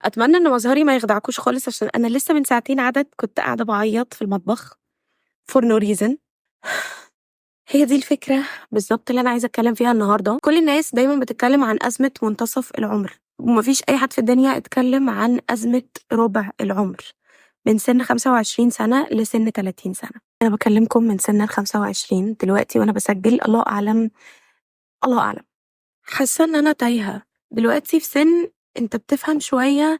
أتمنى إن مظهري ما يخدعكوش خالص، عشان أنا لسه من ساعتين عدد كنت قاعدة بعيط في المطبخ for no reason. هي دي الفكرة بالظبط اللي أنا عايزة أتكلم فيها النهاردة. كل الناس دايما بتتكلم عن أزمة منتصف العمر، ومفيش أي حد في الدنيا اتكلم عن أزمة ربع العمر من سن 25 سنة لسن 30 سنة. أنا بكلمكم من سن 25 دلوقتي وأنا بسجل، الله أعلم، الله أعلم. حاسة إن أنا تايهة دلوقتي في سن أنت بتفهم شوية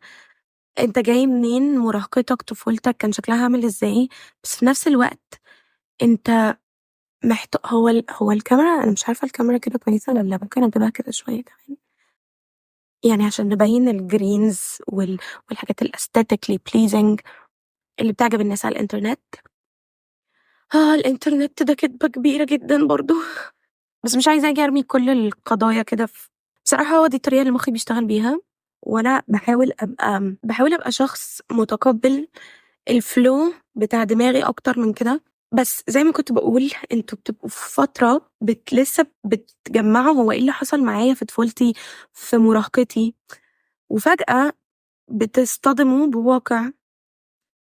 أنت جاي منين، مراهقتك، طفولتك كان شكلها عامل إزاي، بس في نفس الوقت أنت هو الكاميرا، أنا مش عارفة الكاميرا كده كويسة ولا لأ، ممكن أجيبها كده شوية كمان يعني عشان نبين ال greens والحاجات ال aesthetically pleasing اللي بتعجب الناس على الإنترنت. الإنترنت ده كدبة كبيرة جدا برضو، بس مش عايزة أجي أرمي كل القضايا كده في، بصراحة هو دي الطريقة اللي مخي بيشتغل بيها، وأنا بحاول أبقى شخص متقبل ال flow بتاع دماغي أكتر من كده. بس زي ما كنت بقول، انتوا بتبقوا في فترة لسه بتجمعوا هو ايه اللي حصل معايا في طفولتي، في مراهقتي، وفجأة بتصطدموا بواقع.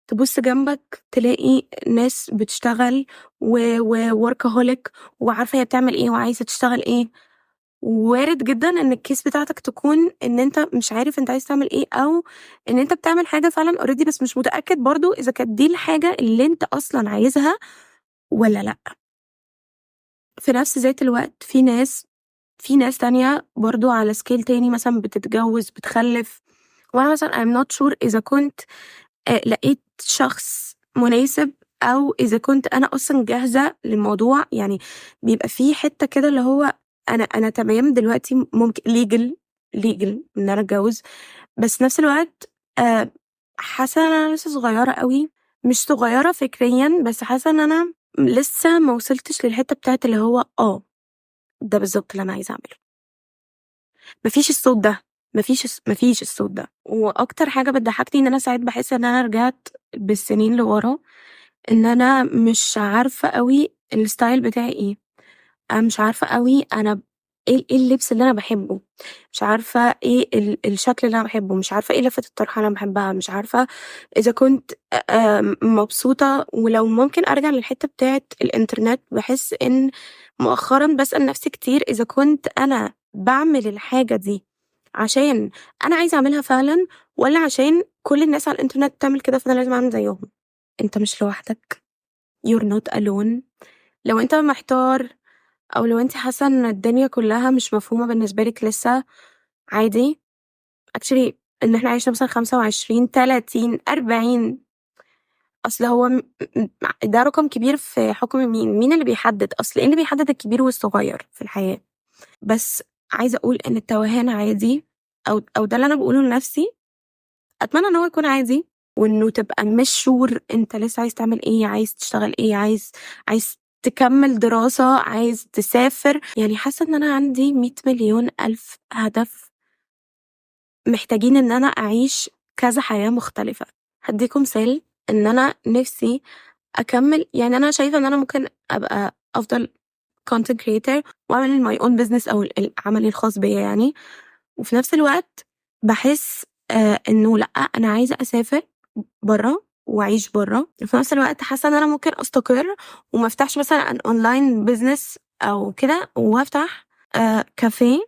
تبص جنبك تلاقي ناس بتشتغل و workaholic وعارفة هي بتعمل ايه وعايزة تشتغل ايه. وارد جدا ان ال case بتاعتك تكون ان انت مش عارف انت عايز تعمل ايه، او ان انت بتعمل حاجة فعلا already بس مش متأكد برضو اذا كانت دي الحاجة اللي انت اصلا عايزها ولا لا. في نفس ذات الوقت في ناس تانية برضو على scale تاني، مثلا بتتجوز، بتخلف، وانا مثلا I'm not sure اذا كنت لقيت شخص مناسب او اذا كنت انا اصلا جاهزة للموضوع. يعني بيبقى في حتة كده اللي هو انا تمام دلوقتي، ممكن legal ان انا اتجوز، بس في نفس الوقت حاسة ان انا لسه صغيرة قوي، مش صغيرة فكريا، بس حاسة ان انا لسه ما وصلتش للحتة بتاعت اللي هو ده بالظبط اللي انا عايزة اعمله. مفيش الصوت ده، مفيش الصوت ده. واكتر حاجة بتضحكني ان انا ساعات بحس ان انا رجعت بالسنين لورا، ان انا مش عارفة قوي ال style بتاعي ايه، انا مش عارفة قوي انا ايه اللبس اللي انا بحبه، مش عارفة ايه الشكل اللي انا بحبه، مش عارفة ايه لفة الطرحة اللي انا بحبها، مش عارفة اذا كنت مبسوطة. ولو ممكن ارجع للحتة بتاعت الانترنت، بحس ان مؤخرا بسأل نفسي كتير اذا كنت انا بعمل الحاجة دي عشان انا عايزة اعملها فعلا، ولا عشان كل الناس على الانترنت بتعمل كده فانا لازم اعمل زيهم. انت مش لوحدك، you're not alone. لو انت محتار او لو انت حاسة ان الدنيا كلها مش مفهومة بالنسبة لك لسه، عادي. actually ان احنا عايشنا مثلا 25، 30، 40، اصل هو ده رقم كبير في حكم مين؟ مين اللي بيحدد؟ اصل ايه اللي بيحدد الكبير والصغير في الحياة؟ بس عايزة اقول ان التوهان عادي، او ده اللي انا بقوله لنفسي، اتمنى ان هو يكون عادي، وانه تبقى مش sure انت لسه عايز تعمل ايه، عايز تشتغل ايه، عايز تكمل دراسة، عايز تسافر. حاسة ان انا عندي 100 مليون الف هدف محتاجين ان انا اعيش كذا حياة مختلفة. هديكم مثال، ان انا نفسي اكمل، انا شايفة ان انا ممكن ابقى افضل content creator واعمل my own business او العمل الخاص بيا وفي نفس الوقت بحس انه لا، انا عايزة اسافر برا واعيش برا، وفي نفس الوقت حاسة ان انا ممكن استقر وما افتحش مثلا online business او كده، وافتح كافيه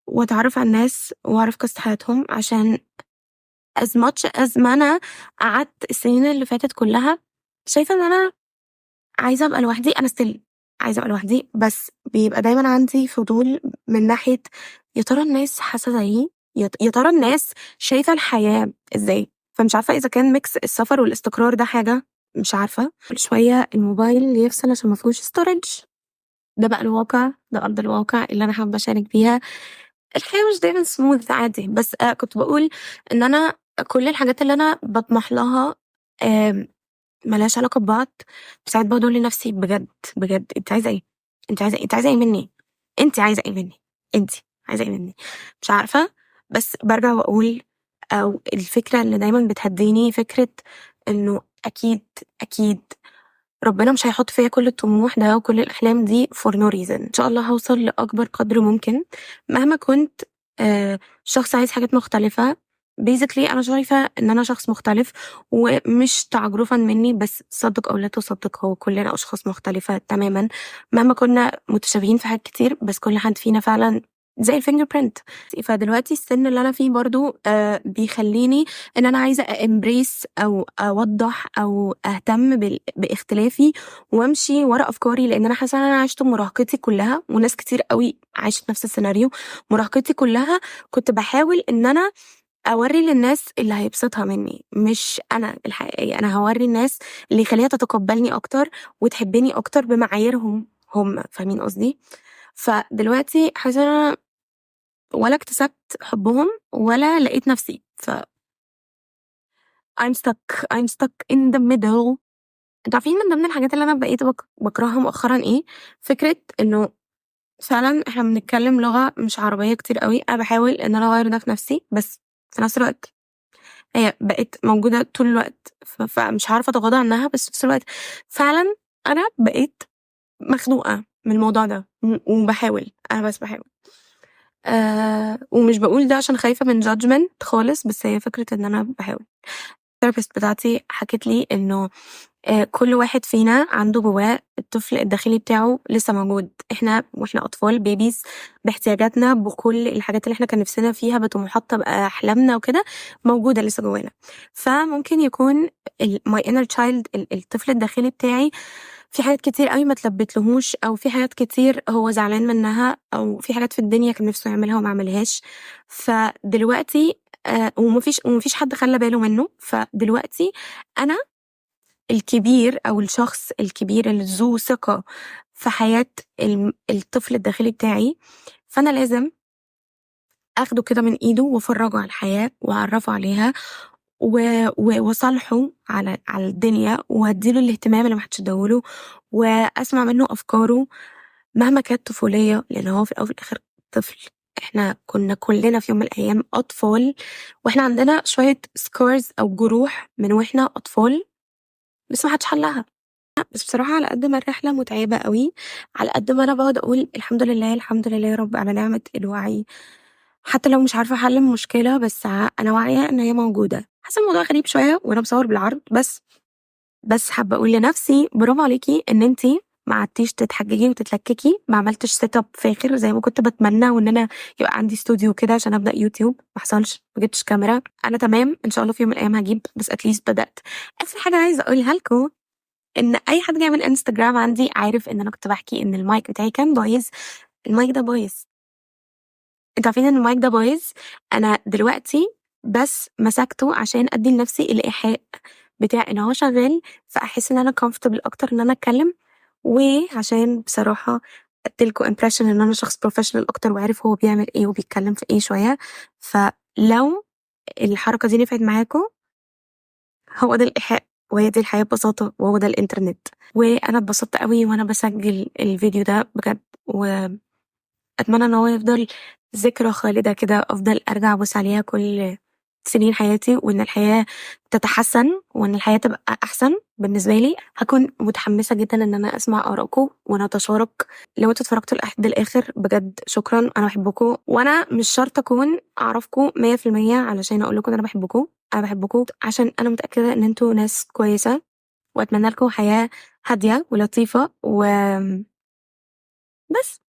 واتعرف على الناس واعرف قصة حياتهم. عشان as much as ما انا قعدت السنين اللي فاتت كلها شايفة ان انا عايزة ابقى لوحدي، انا still عايزة ابقى لوحدي، بس بيبقى دايما عندي فضول من ناحية يا ترى الناس حاسة زيي، يا ترى الناس شايفة الحياة ازاي. فمش عارفة إذا كان mix السفر والاستقرار ده حاجة، مش عارفة. كل شوية الموبايل يفصل عشان ما فيهوش storage. ده بقى الواقع، ده أرض الواقع اللي أنا حابة أشارك بيها. الحياة مش دايما سموث عادي، بس كنت بقول إن أنا كل الحاجات اللي أنا بطمح لها ملهاش علاقة ببعض. ساعات بقعد أقول لنفسي بجد بجد أنت عايزة إيه؟ أنت عايزة إيه؟ أنت عايزة إيه مني؟ أنت عايزة إيه مني؟ أنت عايزة إيه مني؟ مش عارفة. بس برجع وأقول، أو الفكرة اللي دايما بتهديني فكرة إنه أكيد أكيد ربنا مش هيحط فيا كل الطموح ده وكل الأحلام دي for no reason. إن شاء الله هوصل لأكبر قدر ممكن مهما كنت شخص عايز حاجات مختلفة. basically أنا شايفة إن أنا شخص مختلف، ومش تعجرفًا منّي، بس صدّق أو لا تصدّق هو كلنا أشخاص مختلفة تمامًا، مهما كنا متشابهين في حاجات كتير، بس كل حد فينا فعلًا زي الfingerprint. فدلوقتي السِن اللي أنا فيه برضه بيخلّيني إن أنا عايزة أembrace أو أوضّح أو أهتم باختلافي وأمشي ورا أفكاري، لإن أنا حاسة إن أنا عِشت مراهقتي كلّها، وناس كتير أوي عاشت نفس السيناريو، مراهقتي كلّها كنت باحاول إن أنا أورّي للناس اللي هيبسطها منّي، مش أنا الحقيقية، أنا هاورّي الناس اللي يخلّيها تتقبّلني أكتر وتحبّني أكتر بمعاييرهم هم، فاهمين قصدي؟ فدلوقتي حاسة إن أنا ولا اكتسبت حُبّهم ولا لقيت نفسي، I'm stuck، I'm stuck in the middle. أنتم عارفين من ضمن الحاجات اللي أنا بقيت باكرهها مؤخرًا إيه؟ فكرة إنه فعلًا إحنا بنتكلم لغة مش عربية كتير أوي. أنا باحاول إن أنا أغيّر ده في نفسي، بس في نفس الوقت هي بقت موجودة طول الوقت، فمش عارفة أتغاضى عنها، بس في نفس الوقت فعلًا أنا بقيت مخنوقة من الموضوع ده، وباحاول، أنا بس باحاول. ومش باقول ده عشان خايفة من judgment خالص، بس هي فكرة إن أنا باحاول. الtherapist بتاعتي حكت لي إنه كل واحد فينا عنده جواه الطفل الداخلي بتاعه لسه موجود. إحنا وإحنا أطفال babies باحتياجاتنا، بكل الحاجات اللي إحنا كان نفسنا فيها، بطموحاتنا، بأحلامنا وكده، موجودة لسه جوانا. فممكن يكون my inner child، الطفل الداخلي بتاعي، في حاجات كتير أوي ما اتلبتلهوش، أو في حاجات كتير هو زعلان منها، أو في حاجات في الدنيا كان نفسه يعملها وما عملهاش. فدلوقتي وما فيش حد خلّى باله منه، فدلوقتي أنا الكبير أو الشخص الكبير اللي ذو ثقة في حياة الطفل الداخلي بتاعي، فأنا لازم آخده كده من إيده وأفرّجه على الحياة وأعرّفه عليها و و واصالحه على الدنيا وأدّي له الاهتمام اللي ما حدش ادّاه له، وأسمع منه أفكاره مهما كانت طفولية، لإن هو في الأول وفي الآخر طفل. إحنا كنا كلنا في يوم من الأيام أطفال، وإحنا عندنا شوية scars أو جروح من وإحنا أطفال، بس ما حدش حلّها. بس بصراحة على قد ما الرحلة متعبة أوي، على قد ما أنا باقعد أقول الحمد لله، الحمد لله يا رب على نعمة الوعي، حتى لو مش عارفة أحل المشكلة، بس أنا واعية إن هي موجودة. حاسة الموضوع غريب شوية وأنا باصور بالعرض، بس حابة أقول لنفسي برافو عليكِ إن أنتِ ما قعدتيش تتحججي وتتلككي، ما عملتش setup فاخر زي ما كنت باتمنى وإن أنا يبقى عندي استوديو كده عشان أبدأ يوتيوب، ما حصلش، ما جبتش كاميرا. أنا تمام، إن شاء الله في يوم من الأيام هاجيب، بس at least بدأت. آخر حاجة عايزة أقولها لكم إن أي حد جاي من انستجرام عندي عارف إن أنا كنت باحكي إن المايك بتاعي كان بايظ، المايك ده بايظ. أنتم عارفين إن المايك ده بايظ؟ أنا دلوقتي بس مسكته عشان أدّي لنفسي الإيحاء بتاع إن هو شغال، فأحس إن أنا comfortable أكتر إن أنا أتكلم، وعشان بصراحة أدّي لكم impression إن أنا شخص professional أكتر وعارف هو بيعمل إيه وبيتكلم في إيه شوية. فلو الحركة دي نفعت معاكم، هو ده الإيحاء وهي دي الحياة ببساطة وهو ده الإنترنت. وأنا اتبسطت أوي وأنا باسجل الفيديو ده بجد، وأتمنى إن هو يفضل ذكرى خالدة كده أفضل أرجع أبُص عليها كل سنين حياتي، وإن الحياة تتحسن وإن الحياة تبقى أحسن بالنسبة لي. هاكون متحمسة جدًا إن أنا أسمع آرائكم ونتشارك. لو أنتم اتفرجتوا لحد الآخر بجد شكرًا، أنا باحبكم، وأنا مش شرط أكون أعرفكم 100% علشان أقول لكم إن أنا باحبكم. أنا باحبكم عشان أنا متأكدة إن أنتم ناس كويسة، وأتمنى لكم حياة هادية ولطيفة و بس.